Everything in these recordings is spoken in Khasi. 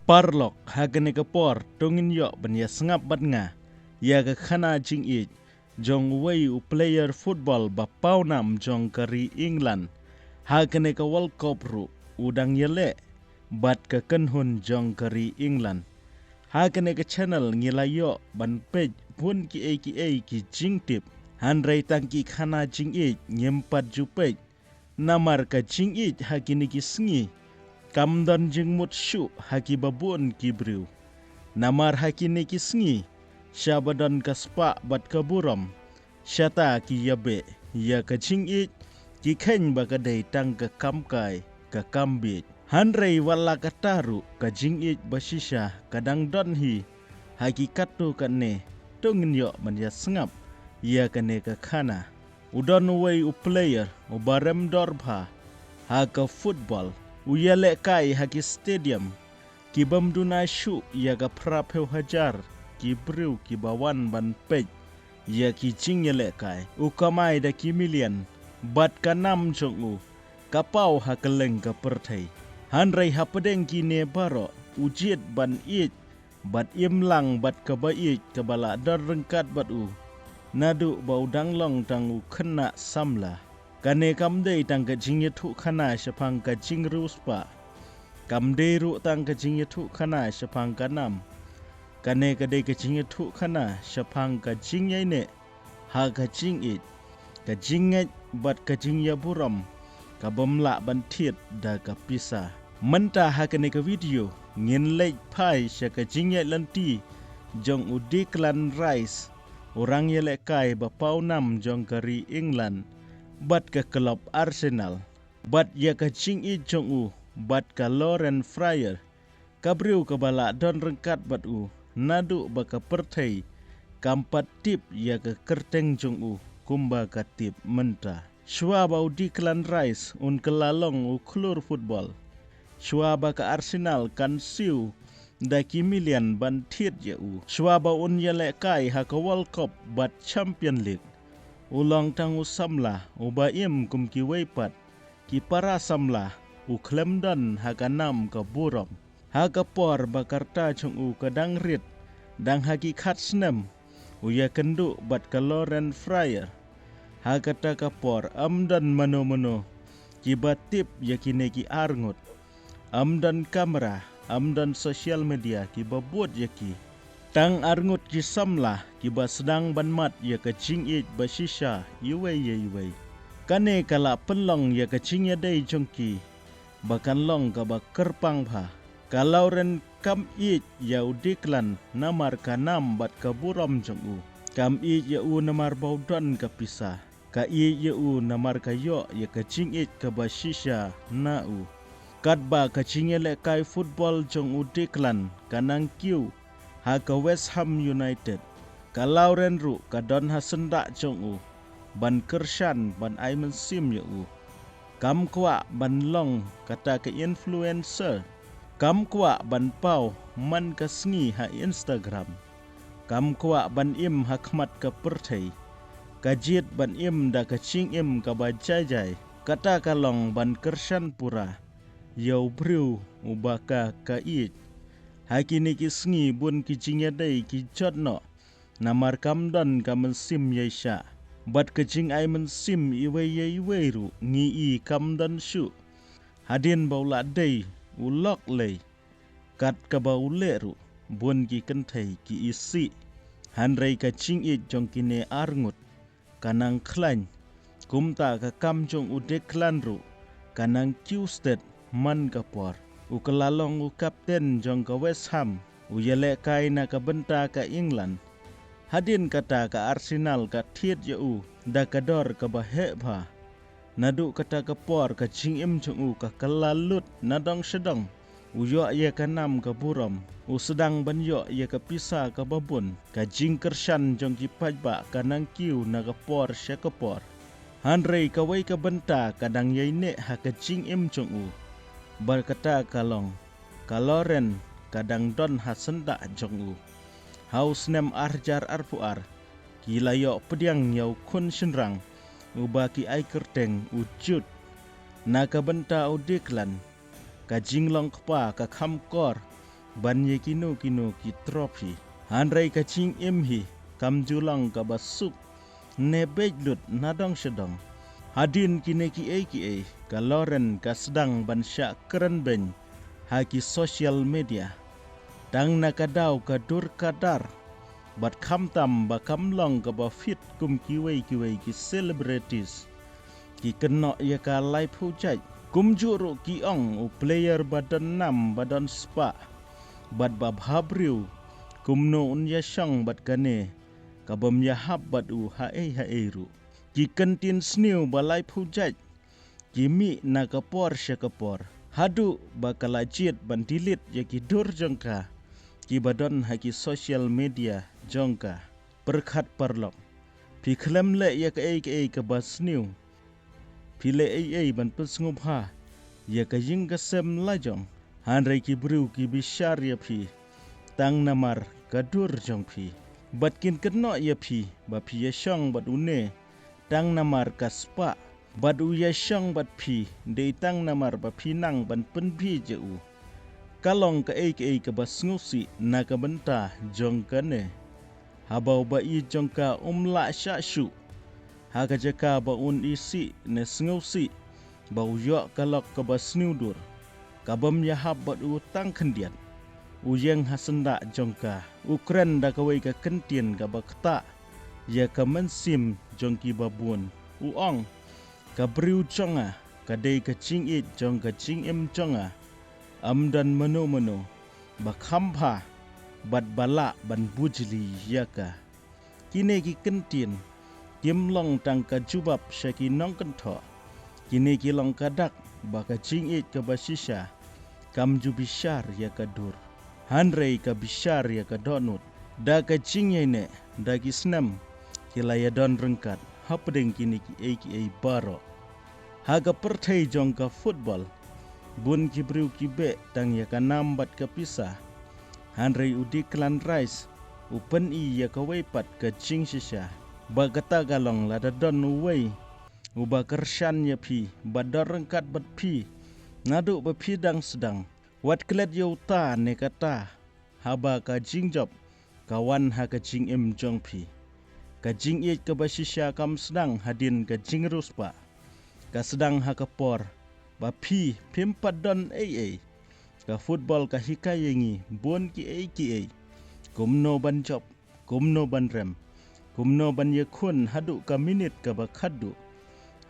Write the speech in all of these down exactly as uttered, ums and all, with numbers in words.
Paralok, ha kane ka por, to ngin ïoh ban ïa sngap bad nga ïa ka khana jingïeit jong uwei u player football ba paw nam jong ka ri England. Ha kane ka World Cup ruh u dang ïaleh bad ka kynhun jong ka ri England. Ha kane ka channel ngi la ïoh ban peit bun kiei kiei ki jingtip, hynrei tang ki khana jingïeit ngim pat ju peit. Namar ka jingïeit ha kine ki sngi kam don jingmut shuh ha kiba bun ki briew. Namar ha kine ki sngi, shaba don ka spah bad ka burom, shata ki ïabeh ïa ka jingïeit, ki kheiñ ba ka dei tang ka kam kai, ka kam bieit. Hynrei wat la katta ruh, ka jingïeit ba shisha ka dang don hi ha ki katto katne. To ngin ïoh ban ïa sngap ïa kane ka khana. U don uwei u player uba rem dor bha ha ka football, u ïalehkai ha ki stadium ki bym duna shuh ïa ka phra phew hajar ki briew kiba wan ban peit ïa ki jingïalehkai. U kamai da ki million, bad ka nam jong u ka paw ha kylleng ka pyrthei. Hynrei hapdeng kine baroh, u jied ban ïeit bad im lang bad kaba ïeit kaba la don ryngkat bad u, naduh ba u dang long tang u khynnah samla. Kane kam dei tang ka jingïathuhkhana shaphang ka jingriewspah. Kam dei ruh tang ka jingïathuhkhana shaphang ka nam. Kane ka dei ka jingïathuhkhana shaphang ka jingïaineh ha ka jingïeit, ka jingngeit bad ka jingïaburom ka bym lah ban thied da ka pisa. Mynta ha kane ka video ngin leit phai sha ka jingïaid lynti jong u Declan Rice, u rangïalehkai ba paw nam jong ka ri England bad ka club Arsenal, bad ïa ka jingïeit jong u bad ka Lauren Fraser, ka briew kaba la don ryngkat bad u naduh ba ka pyrthei kam pat tip ïa ka kyrteng jong u kumba ka tip mynta. Shuwa ba u Declan Rice un kylla long u khlur football, shuwa ba ka Arsenal kan siew da ki million ban thied ïa u, shuwa ba un ïalehkai ha ka World Cup bad Champion League, u long tang u samla uba im kum kiwei pat ki para samla, u khlem don ha ka nam ka burom. Ha ka por ba ka rta jong u ka dang rit, dang ha ki khat snem, u ïakynduh bad ka Lauren Fraser. Ha kata ka por ym don mano mano kiba tip ïa kine ki arngut. Ym don kamera, ym don social media kiba bud ïa ki. Tang arngut ki samla kiba sdang ban mad ïa ka jingïeit ba shisha iwei ïa iwei. Kane ka la pynlong ïa ka jingïadei jong ki ba kan long kaba kyrpang bha. Ka Lauren kam ïeit ïa u Declan namar ka nam bad ka burom jong u. Kam ïeit ïa u namar ba u don ka pisa. Ka ïeit ïa u namar ka ïoh ïa ka jingïeit kaba shisha na u. Katba ka jingïalehkai football jong u Declan ka nang kiew ha ka West Ham United, ka Lauren ruh ka don ha syndah jong u ban kyrshan, ban ai mynsiem ïa u. Kam kwah ban long kata ka influencer. Kam kwah ban paw man ka sngi ha Instagram. Kam kwah ban im ha khmat ka pyrthei. Ka jied ban im da ka jingim kaba jai jai. Kata ka long ban kyrshan pura ïa u briew uba ka ka ïeit. Ha kine ki sngi bun ki jingïadei ki jot noh namar kam don ka mynsiem ïaishah. Bad ka jingai mynsiem iwei ïa iwei ruh ngi i kam don shuh. Hadien ba u la dei u lok lei, kat kaba u leh ruh, bun ki kynthei ki isih. Hynrei ka jingïeit jong kine arngut ka nang khlaiñ. Kumta ka kam jong u Declan ruh ka nang kiew stet man ka por. U kylla long u kapten jong ka West Ham, u ïalehkai na ka bynta ka England. Hadien kata ka Arsenal ka thied ïa u da ka dor kaba heh bha. Naduh kata ka por ka jingim jong u ka kylla lut na dong sha dong. U ïoh ïa ka nam ka burom, u sdang ban ïoh ïa ka pisa kaba bun. Ka jingkyrshan jong ki paidbah ka nang kiew na ka por sha ka por. Hynrei kawei ka bynta ka dang ïaineh ha ka jingim jong u. Bad kata ka long, ka Lauren ka dang don ha syndah jong u. Ha u snem ar hajar arphew ar, ki la ïoh pdiang ïa u khun shynrang uba ki ai kyrteng u Jude. Na ka bynta u Declan, ka jinglong kpa ka kham kor ban ïa kino kino ki trophy. Hynrei ka jingim hi kam ju long kaba suk ne beit lut na dong sha dong. Hadien kine kiei kiei, ka Lauren ka sdang ban shah kren beiñ ha ki social media. Tang na ka daw ka dur ka dar, bad khamtam ba kam long kaba fit kum kiwei kiwei ki celebrities, ki kynnoh ïa ka laiphew jait. Kumjuh ruh ki ong u player ba don nam ba don spah bad ba bhabriew, kumno un ïashong bad kane kabym ïahap bad u haei haei ruh. Ki kyntien sniew ba laiphew jait ki mih na ka por sha ka por, haduh ba ka la jied ban delete ïa ki dur jong ka kiba don ha ki social media jong ka. Pyrkhat paralok, phi khlem leh ïa kaei kaei kaba sniew, phi leh ei ei ban pynsngewbha ïa ka ïing ka sem la jong. Hynrei ki briew ki bishar ïa phi tang namar ka dur jong phi, bad kin kynnoh ïa phi ba phi ïashong bad une tang namar ka spah, bad u ïashong bad phi dei tang namar ba phi nang ban pynbeit ïa u. Ka long kaei kaei kaba sngewsih na ka bynta jong kane. Haba u ba-i jong ka um lah shah shuh ha ka jaka ba un isih ne sngewsih ba u ïoh ka lok kaba sniew dur, kabym ïahap bad u tang khyndiat, u ïeng ha syndah jong ka, u kren da kawei ka kyntien kaba ktah ïa ka mynsiem jong kiba bun, u ong, ka briew jong nga ka dei ka jingïeit jong ka jingim jong nga. Ym don mano mano ba kham bha bad ba lah ban bujli ïa ka. Kine ki kyntien kim long tang ka jubab sha ki nongkynthoh. Kine ki long ka dak ba ka jingïeit kaba shisha kam ju bishar ïa ka dur, hynrei ka bishar ïa ka dohnud. Da ka jingïaineh da ki snem ki la ïadon ryngkat hapdeng kine kiei kiei baroh. Ha ka pyrthei jong ka football, bun ki briew ki beh tang ïa ka nam bad ka pisa. Hynrei u Declan Rice u pyni ïa kawei pat ka jingshisha, ba kata ka long lada don uwei uba kyrshan ïa phi bad don ryngkat bad phi naduh ba phi dang sdang, wat klet ïa uta ne kata haba ka jingjop ka wan ha ka jingim jong phi. Ka jingïeit kaba shisha kam sdang hadien ka jingriewspah, ka sdang ha ka por ba phi phim pat don ei ei. Ka football ka hikai ïa ngi bun kiei kiei, kumno ban jop, kumno ban rem, kumno ban ïakhun haduh ka minit kaba khatduh.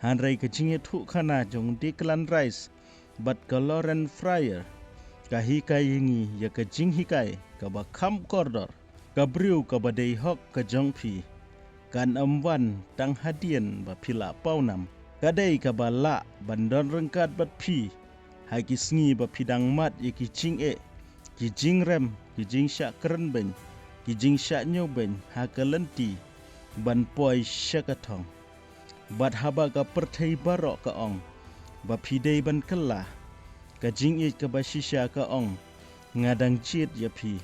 Hynrei ka jingïathuhkhana jong Declan Rice bad ka Lauren Frayer ka hikai ïa ngi ïa ka jinghikai kaba kham kordor. Ka briew kaba dei hok ka jong phi kan ym wan tang hadien ba phi lah pawnam. Ka dei kaba lah ban don ryngkat bad phi ha ki sngi ba phi dang mad ïa ki jingeh, ki jingrem, ki jingshah kren beiñ, ki jingshah ñiew beiñ ha ka lynti ban poi sha ka thong. Bad haba ka pyrthei baroh ka ong ba phi dei ban kylla, ka jingïeit kaba shisha ka ong, nga dang jied ïa phi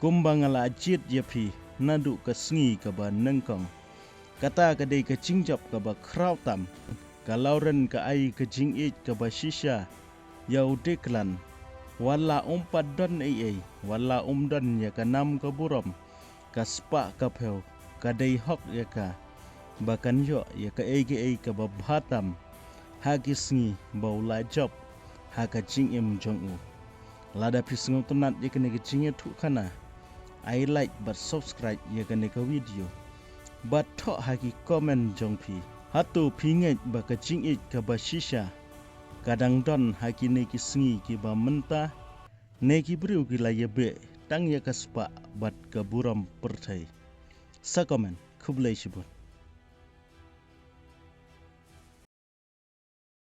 kumba nga la jied ïa phi naduh ka sngi kaba nyngkong. Kata ka dei ka jingjop kaba khraw tam. Ka Lauren ka ai ka jingïeit kaba shisha ïa u Declan. Wat la um pat don ei ei, wat la um don ïa ka nam ka burom, ka spah ka phew, ka dei hok ïa ka ba kan ïoh ïa kaei kaei kaba bha tam ha ki sngi ba u la jop ha ka jingim jong u. Lada phi sngewtynnat ïa kane ka jingïathuhkhana, ai like bad subscribe ïa kane ka video bad thoh ha ki comment jong phi. Hato phi ngeit ba ka jingïeit kaba shisha ka dang don ha kine ki sngi kiba mynta, ne ki briew ki la ïabeh tang ïa ka spah bad ka burom pyrthei? Sa comment. Khublei shibun.